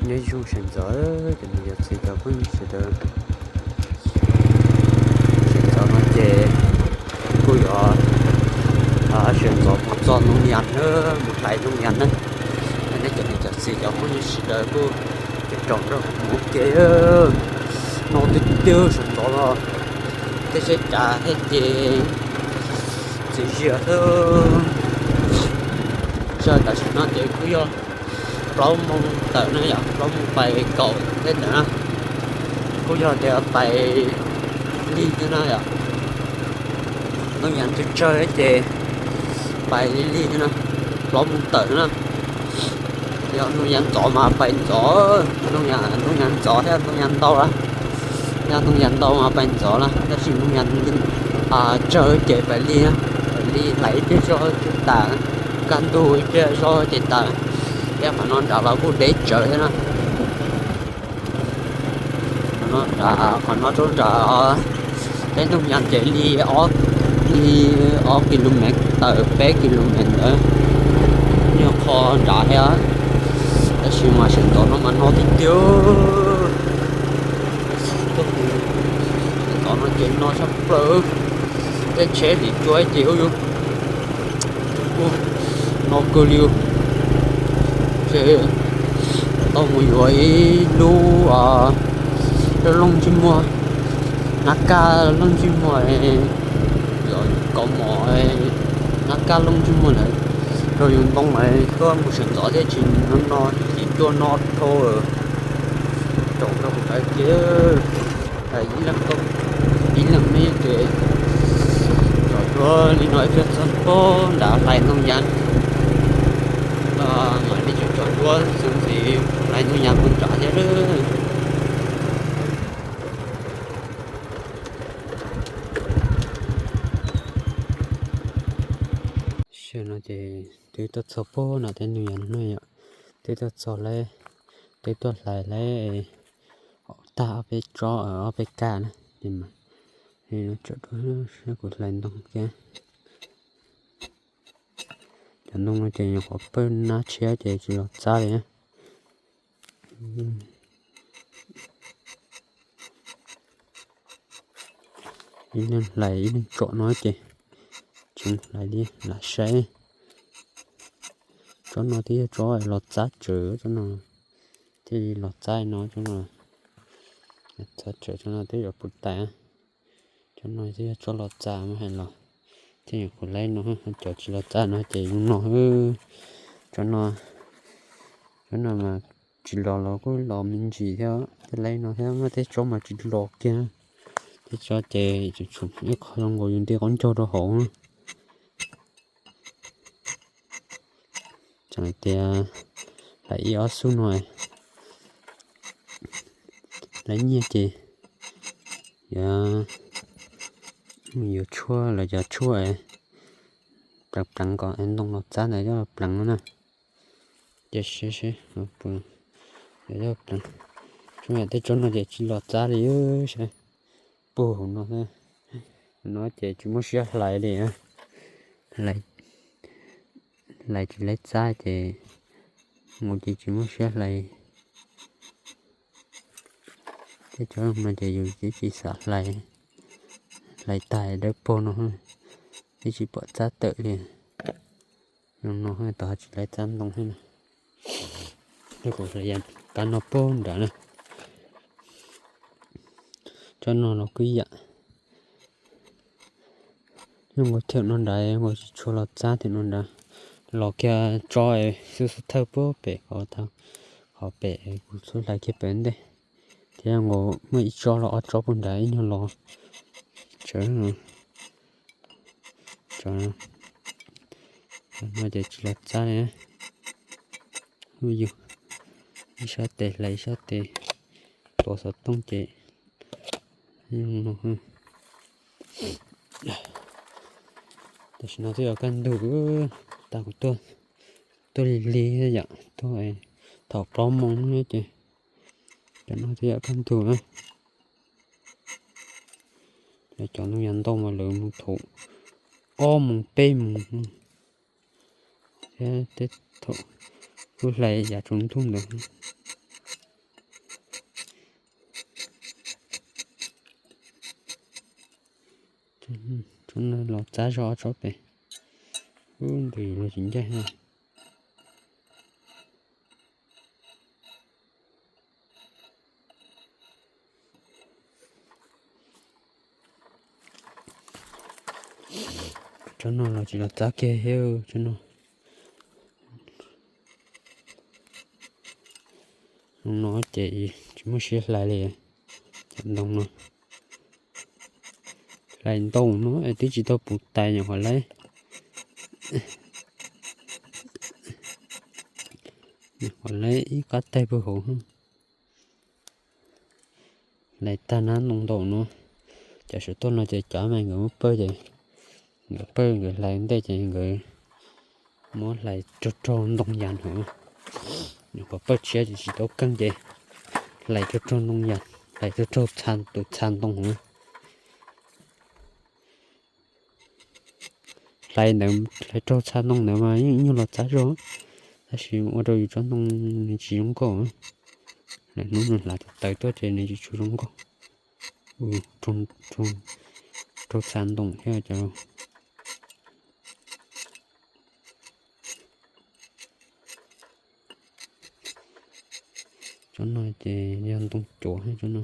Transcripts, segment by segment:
Nyob zoo sawv ntxov cov niam cov txiv cov phooj ywg sawv daws. Sawv ntxov no ces kuj yuav sawv ntxov mus txog Ntoo Yas na, mus hlais Ntoo Yas na. Nej cov niam cov txiv cov phooj ywg sawv daws kuj cov tsaus nrog kuv mus ua ke. No twb twb sawv ntxov los tej seb cav thiab ces txiv zias xwb. Txog tam sim no ces kuj yog plaub moos tawm na yom, plaub moos pais kaum thiab ntawd na. Kuj yog tias pais lig thiab na yom. Ntoo Yas tsawg tsawg ces pais lig lig thiab na, plaub moos tawm na. Yog Ntoo Yas ntxov mas pais ntxov, Ntoo Yas, Ntoo Yas ntxov thiab Ntoo Yas ntau lawm. Yog Ntoo Yas ntau mas pais ntxov lawm, tab sis Ntoo Yas tsawg ces pais lig na, pais lig hlais ib pliag zog ces tas, kaj ntug ib pliag zog ces tas. Thiab qhov no nram los kuj deb tsawv thiab na. Qhov no nram, qhov no rau nram teb Ntoo Yas ces li ob, li ob ki lo mev tawm peb ki lo mev ntawd, yog qhov nrad thiab. Tab sis mas sawv ntxov no mas no tiag tiag. Sawv ntxov no ces no tshaj plaws, tej tsheb lim cua ces ub yus no kawg li. Ces tau mus yuav ib lub looj ntsej muag, nab kaj looj ntsej muag, los kaus mom, nab kaj looj ntsej muag ntawd rau yus ntoo tuaj mus sawv ntxov thiab tsis no no lim cua no dhau. Tsaus nrog kuv tais kiag, ib leeg, ib leeg me ces tsom duab li no thiaj txog pem nrad hlais Ntoo Yas. Mam li tsom duab xwb ntxiv hlais Ntoo Yas pem nrad thiab. Tam sim no ces twb tuaj txog pem nrad teb Ntoo Yas no yom, twb tuaj txog lawm, twb tuaj hlais lawm tag ob peb tsob ob peb kaj na, tsom duab kuv hlais ntoo kiag. Cov ntoo no ces nyuam qhuav pawg nab tshiab ces tsis los txab li. Ib leeg hlais ib leeg tsom no ces tsis mus hlais li lam saib. Tsob no twb yog tsob los txab tsawv, tsob no thiaj li los txab no, tsob no txab tsawv, tsob no twb yuav puv tais. Tsob no twb yog tsob los txab mas hais los thiaj nyuam qhuav laib no, cov tsis los txab no ces zoo no. Tsob no, tsob no mas tsis los los kuj los me ntsis thiab, tej laib no thiab, muaj tej tsob mas tsis los kiag. Tej tsob ces tsuas tshuav ib qho zoo nkaus yus nti qaub ncaug rau hauv. Tseem hais tias hlais ib ob xub no, laib nyiaj ces yuav, yuav tshuaj, lawv cov tshuaj pleev pleev kom ntoo los txab ntawd coj pleev no na. Ces seb seb yog pleev, tsob yam tej tsob no ces tsis los txab li, saib puag hauv no, no ces tsis muaj siab hlais li. Hlais tsis laib txab ces mus ces tsis muaj siab hlais. Tej tsob no ces yus twb tsis xav hlais, hlais tag dawb paug no, twb tsis pom txab tawm li. Zoo no tau tsis laib txab ntoo thiab na. Kuv hlais kab no pem nrad na. Tsob no los kuj yam zoo nkaus thiab no nrad, nkaus tsis tshua los txab thiab no nrad. Los kiag tsob xub xub thawj pem qhov, qhov pem kuv xub hlais kiag pem ntej. Thiab nkaus muaj ib tsob los ob tsob pem nrad ib nyuag los tsawv. Tsob no ces tsis los txab li. Yus ib sab tes hlais ib sab tes, tuav xov tooj ces zoo no. Tam sim no twb yuav kaj ntug, tas kuv tuaj lig lig yam tuaj thaum plaub moos ces cov no twb yuav kaj ntug na. Lawv cov ntoo yas ntau mas lawv mus thaum ob moos peb moos thiab tej thaum kuj hlais yav tsaus ntuj ntawd. Tsob no los txab zog ob tsob pem. Ub, ntws yus los tsis ncaj ha. Tsob no los tsis los txab kiag thiab tsob no. Hnub no ces tsis muaj siab hlais li. Cov ntoo no hlais ntau no es twb tsis tau puv tais, nyuam qhuav laib, nyuam qhuav laib ib qab taig puag hauv. Hlais tag na ntoo ntau no. Cov saum toj no ces cov mas nkawd muab pawj ces nkawd pawj nkawd hlais ntej ces nkawd muab hlais raug raug ntoo yas hauv. Nyuam qhuav pawj tshiab ces tsis tau keej ces hlais raug raug ntoo yas, hlais raug raug tus txha ntoo hauv. Hlais ntawd, hlais raug txha ntoo ntawd mas yeej ib nyuag los txab zog, tab sis ua rau yus tsob ntoo nws tsis zoo nkauj. Lawm hnub nws hlais tawv tuaj ces nws tsis tshua zoo nkauj. Raug txha ntoo thiab cov. Tsob no ces yog ntoo cuav tsob no.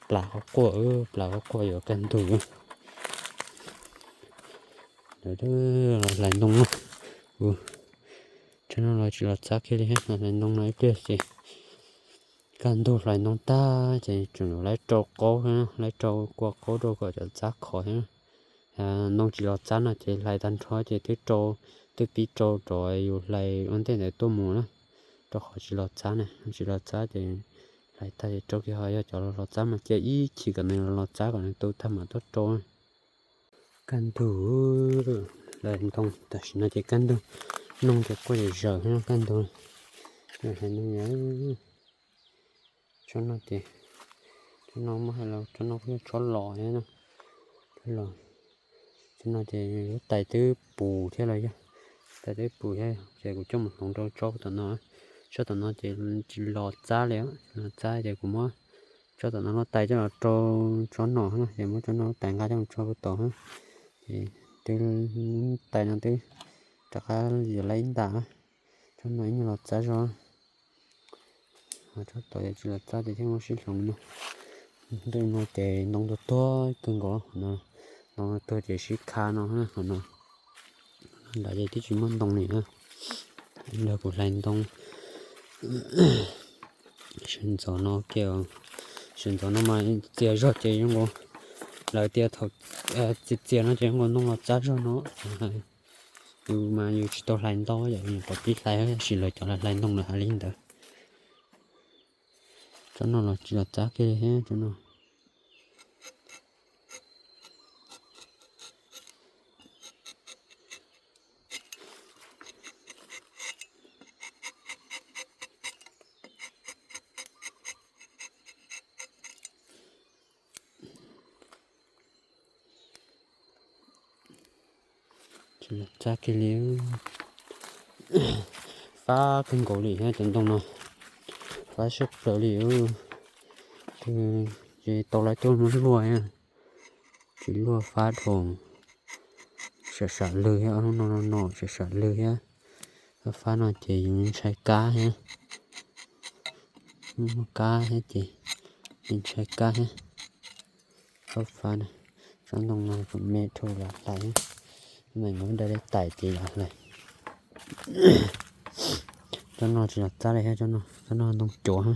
Plas qhuav quaj, plas qhuav quaj yuav kaj ntug. Hlais ntoo no, tsob no los tsis los txab kiag li, hlais ntoo no ib pliag ces kaj ntug hlais ntoo tag ces tseem yuav laib rau qaub thiab, laib rau kua qaub rau kom cov txab khov thiab. Ntoo tsis los txab no ces hlais tag nrho ces twb rau, twb pib rau rov yus hlais ua ntej ntawd tuaj mus na, rau qhov tsis los txab na, tsis los txab ces hlais tag ces rau kiag ho yog cov los los txab mas cia ib chim kom nws los los txab kom nws tu tag mam tuaj rau. Kaj ntug, hlais ntoo tam sim no ces kaj ntug, noog ces quaj zom zaws thiab kaj ntug. Hlais ntoo, tsob no ces, tsob no muab hais los tsob no kuj yog tsob los thiab, tsob los. Tsob no ces lub tais twb pus thiab los yog, tais twb pus thiab ces kuv coj mus hloov rau tsob tom no. Tsob tom no ces tsis los txab li, tsis los txab ces kuv muab tsob tom no lub tais coj los rau tsob no na, ces muab tsob no lub tais nqa coj mus tso rau tod. Ces twb, tais no twb rov qab yuav laib ib ntas, tsob no ib nyuag los txab zog. Tsob tod ces tsis los txab ces thiaj muab sib hloov no. Ntu no ces ntoo tuag tuag kawg nkaus no, ntoo tuag ces sib kha no, qhov no nrad ces twb tsis muaj ntoo li na. Los kuv hlais ntoo sawv ntxov no kiag, sawv ntxov no mas txias zog ces zoo nkaus, lawv tias thaum txias txias no ces zoo nkaus ntoo los txab zog no. Yus mas yus tsis tau hlais ntau yom, yus nyuam qhuav pib hlais tab sis lawv cov hlais ntoo lawv hais li ntawd. Tsob no los tsis los txab kiag li thiab tsob no. Tsis los txab kiag li. Fab kawg nkaus li thiab cov ntoo no, fab siab plaws li. Ces tau lawv tuaj muab luaj, tsis luaj fab dhau. Sam sam lwg thiab, ob lub no no no sam sam lwg thiab. Fab no ces yus ntshai kab thiab, muaj kab thiab ces ntshai kab thiab. Fab fab na, tsob ntoo no kuv me dhau los hlais, mas yuav dai dai tais ces los hlais. Tsob no tsis los txab li thiab, tsob no ntoo cuav.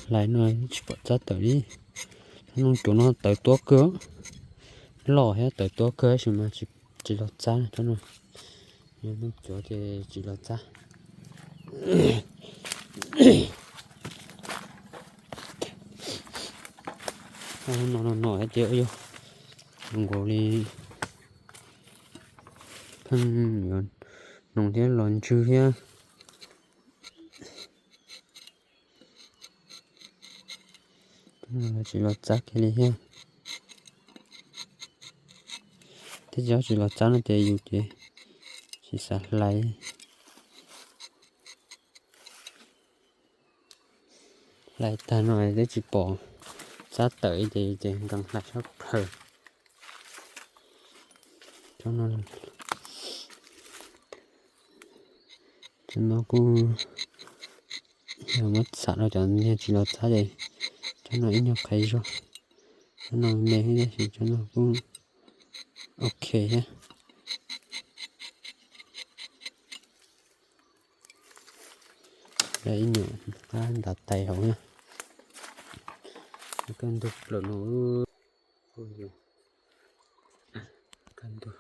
Hlais no tsis pom txab tawm li. Tsob ntoo cuav no tawv tuab kawg, loj thiab tawv tuab kawg tab sis mas tsis los txab tsob no. Ntoo cuav ces tsis los txab. No no no ces yog nkaus li pheej yuav noog thiab los ntswg thiab. Tsis los txab kiag li thiab. Thiab tsis, tsis los txab no ces yus ces tsis xav hlais. hlais tag no twb tsis pom txab tawm ces ces nkees hlais sab plaws. Cov no kuj yog muab xam rau cov niag tsis los txab ces cov no ib nyuag qhaiv zog, cov no me thiab tab sis cov no kuj ok thiab. Ib nyuag qab ntav tais hauv na. Kaj ntug plaws no, kaj ntug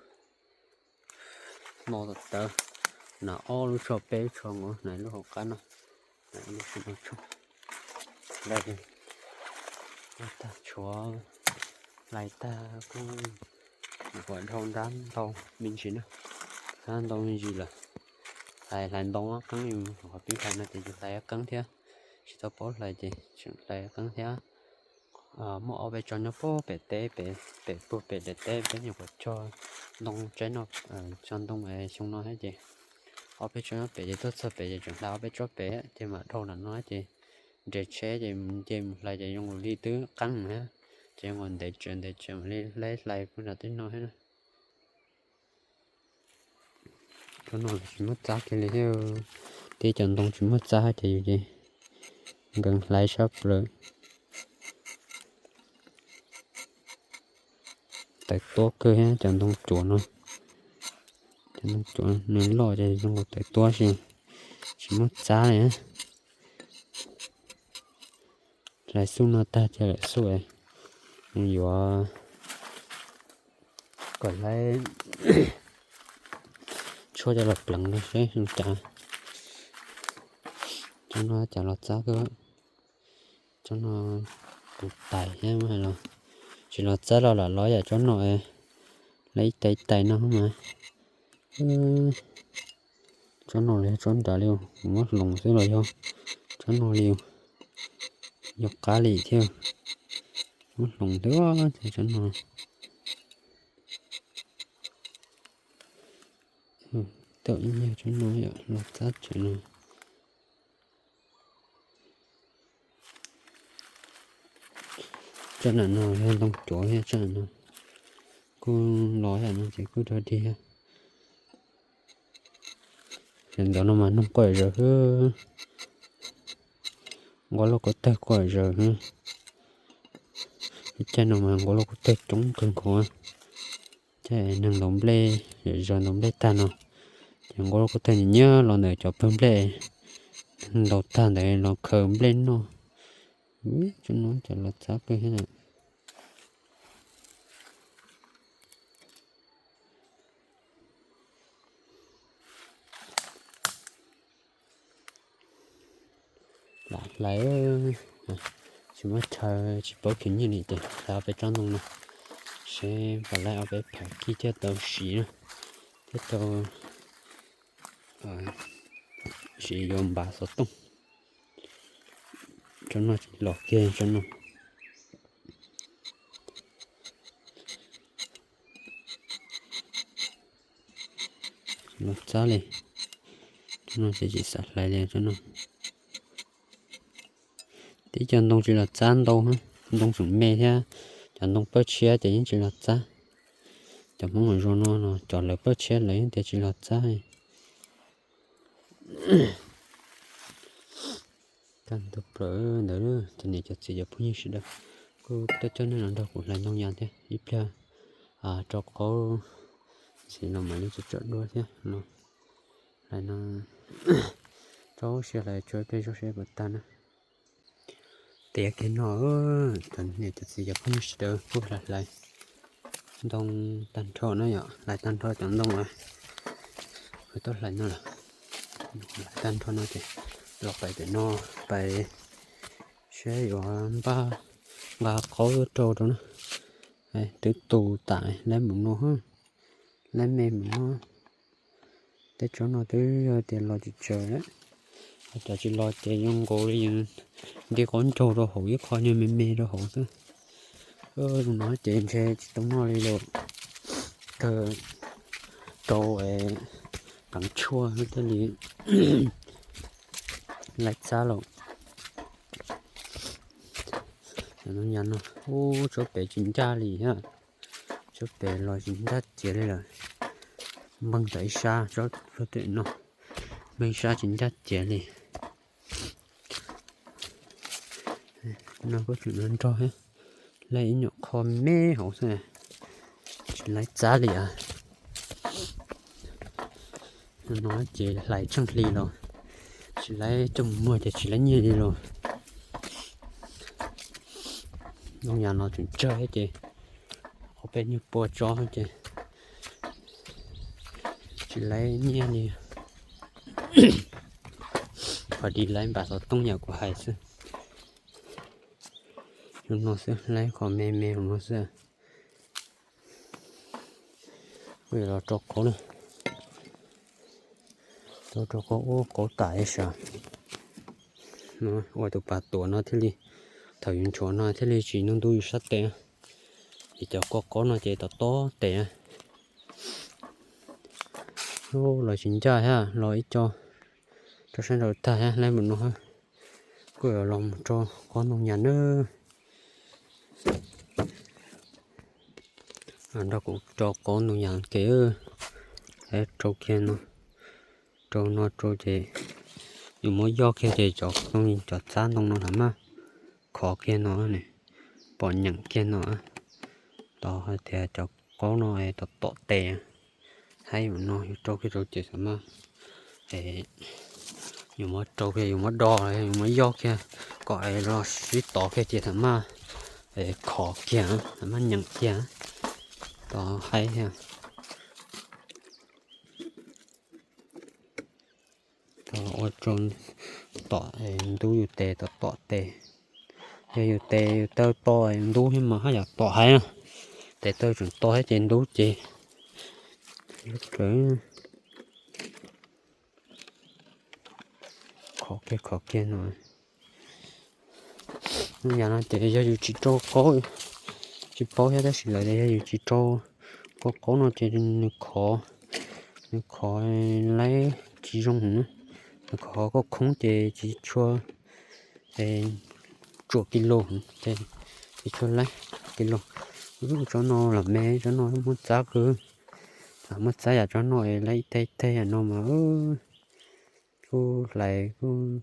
hmo tawv, hnav ob lub tsho peb lub tsho nkaus, hnav lub hauv qab no, hnav lub tsho no tsho. Hlais tag tshuav, hlais tag kuj ua dhau ntab ntau me ntsis na, ntab ntau me ntsis lawm. Hlais hlais ntau qeeb, qhov pib hlais no ces yus hlais qeeb thiab, tsis tau paub hlais ces tseem hlais qeeb thiab. Muaj ob peb tsob nyob puag pem teb, pem puag pem daim teb peb nyuam qhuav cog ntoo tsaib no, cog ntoo xyoo no thiab ces ob peb tsob nyob pem ces tuaj txog pem ces tseem hlais ob peb tsob pem ces mam dhau nram no ces nres tsheb ces nce mus hlais ces zoo nkaus li twb qeeb thiab, ces zoo nkaus ntev tsawv ntev tsawv mam li hlais hlais puag nram tej no thiab na. Cov no tsis muaj txab kiag li thiab, tib cov ntoo tsis muaj txab ces yus ces nkees hlais sab plaws. Tawv tuab kawg thiab cov ntoo cuav no, cov ntoo cuav nws loj ces zoo nkaus tawv tuab si, tsis muaj txab li. Hlais xub no tag ces lawm xub, yuav kom laib tshuab cov los pleev no seb zoo cas. Cov no cas los txab kawg, cov no tus tais thiab mas los tsis los txab los lam los yam cov no, lawv ib tais ib tais no mas. Tsob no los yog tsob nrad li, kuv muab hloov xwb los yog tsob no li, yog qab li thiab. Muab hloov xwb ces tsob no tau ib nyuag tsob no los txab tsev no. Tsob nram no yog ntoo cuav thiab, tsob nram no kuj los yam no ces kuj rog dig. Sawv ntxov no mas noog quaj zaws xwb, nquab lauj kaub tawg quaj zaws xwb. Lub caij no mas nquab lauj kaub tawg coob kawg nkaus. Ces neeg ntaus nplej, zaws ntaus nplej tag no ces nquab lauj kaub tawg nyiam nyiam los ntawm cov pawg nplej, neeg ntaus tag ntawd los khaws nplej noj. Tsob no ces los txab kawg thiab. Lam hlais, tsis muaj chaw tsis paub khwv nyiaj li ces hlais ob peb tsob ntoo no seb puas laib ob peb phav kij thiaj tau siv na, thiaj tau siv yuav npav xov tooj. Tsob no tsis los kiag tsob no. Los txab li. Tsob no ces tsis xav hlais li tsob no. Tib cov ntoo tsis los txab ntau, ntoo tseem me thiab, cov ntoo pawj tshiab ces yeej tsis los txab. Cov Hmoob mas zoo no no, cov lawv pawj tshiab lawv yeej tias tsis los txab. Kaj ntug plaws ntawd, cov niam cov txiv cov phooj ywg sawv daws kuj tuaj coj nej los nrog kuv hlais ntoo yas thiab ib pliag rau qaub ntxiv los mam li tso tsam dua thiab no. Hlais no, tso siab hlais tso ib pliag tso seb puas tag na. Tiav kiag no, cov niam cov txiv cov phooj ywg sawv daws kuj hlais hlais ntoo tag nrho na yom, hlais tag nrho cov ntoo uas tuaj hlais no lawm. Hlais tag nrho no ces los pais pem no, pais seb yuav npaj nqa qaub rau rau na. Twb tu tas lab mus no, lab me mus no. Tej tsob no twb yog tias los tsis tsawg lawm, cov tsis los ces zoo nkaus li nti qaub ncaug rau hauv ib qho nyuag me me rau hauv xwb. Zoo no ces ntshe tsis tau noj li lawm, kawg rau qeev tshuaj thiaj li laib txab lawm. Ntoo yas no, ub, tsob pem tsis ncaj li thiab. Tsob pem los tsis ncaj tiav li lawm. Npleeg tau ib sab, tsob pem no npleeg ib sab tsis ncaj tiav li. No kuj tseem nrog thiab, laib ib nyuam qho me hauv xwb, tsis laib txav li as. No ces hlais tsheej hli los tsis laib coj mus muag ces tsis laib nyiaj li los. Ntoo yas no tseem tsawg thiab ces ob peb nyuag pua tsob ces tsis laib nyiaj li. Qhov dis laib npam xov tooj yam kuv hais xwb. Zoo no xwb, laib qhov me me hauv no xwb. Kuj yuav los rau qaub na. Rau rau qaub ub, qaub tas ib sab. Ua tus pas tuam no thiaj li, thaum yus nchuav no thiaj li tsis ntub ntub yus sab tes. Vim cov ko qaub no ces tom tob tes. Los tsis ncaj thiab, los ib co rau sab nraud tag thiab, laib mus no. Kuj yuav los mus rau qaub ntoo yas nawb. Nrog kuv rau qaub ntoo yas ke. Rau kiag no, rau no rau ces yus muab yoj kiag ces cov ntoo, cov txab ntoo no thaum maj khov kiag no, pom nyeem kiag no. Tos hais tias cov qaub no tom tom tes, haib mus no yus rau kiag rau ces thaum maj, yus muab rau kiag, yus muab do, yus muab yoj kiag kom es los sib tov kiag ces thaum maj khov kiag, thaum maj nyeem kiag, tos haib thiab. Tos ua rau tom ntub yus tes, tom tom tes. Yog yus tes yus taw to ntub thiab mas haj yam tom heev na. Tes taw tseem to thiab ces ntub ces khov kiag khov kiag no. Ntoo yas no ces yog yus tsis rau qaub, tsis paub thiab tab sis lawv tias yog yus tsis rau ko qaub no ces nws khov, nws khov laib tsis zoo heev na. Nws khov koj khoob ces tsis tshua tsuam kis lus, tsis tshua laib kis lus. Tsob no los me, tsob no muab txab kawg. Muab txab yam tsob no laib ib teg ib teg yam no mas kuj hlais kuj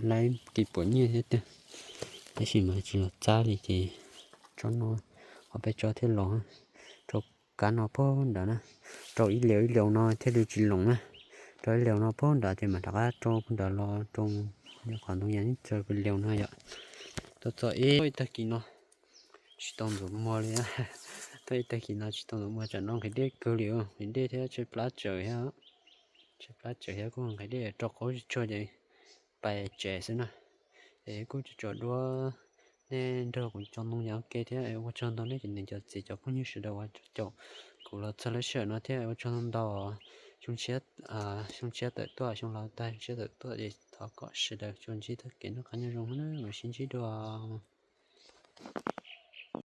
laib kis puas nyiaj thiab tiag. Tab sis mas tsis los txab li ces tsob no ho peb tso thiaj los. Rau kab no puag nrad na, rau ib liaus ib liaus no thiaj li tsis loos na. Rau ib liaus no puag nrad ces mam rov qab rau puag nrad los rau qhov ntoo yas ib txawg puag liaus no yom. Tuaj txog ib tag kis no tsis tau ntxuav muag li. Tuaj ib tag kis no tsis tau ntxuav muag, tsam no nqhis dej kawg li, nqhis dej thiab tshaib plab tsawv thiab. Tshaib plab tsawv thiab kuj nqhis dej rau qaub tsis tsuag ces pais tsev xwb na. Es kuj tsuas duab nej nrog kuv cov ntoo yas ua ke thiab, ua tsaug ntau nej cov niam cov txiv cov phooj ywg sawv daws uas caum kuv los txog lub sij hawm no thiab ua tsaug ntau. Xyoo tshiab, xyoo tshiab tawm tuaj, xyoo laus tag xyoo tshiab tawm tuaj ces thov kom sawv daws tsuas ntsib txoj kev noj qab nyob zoo na, mam sib ntsib dua.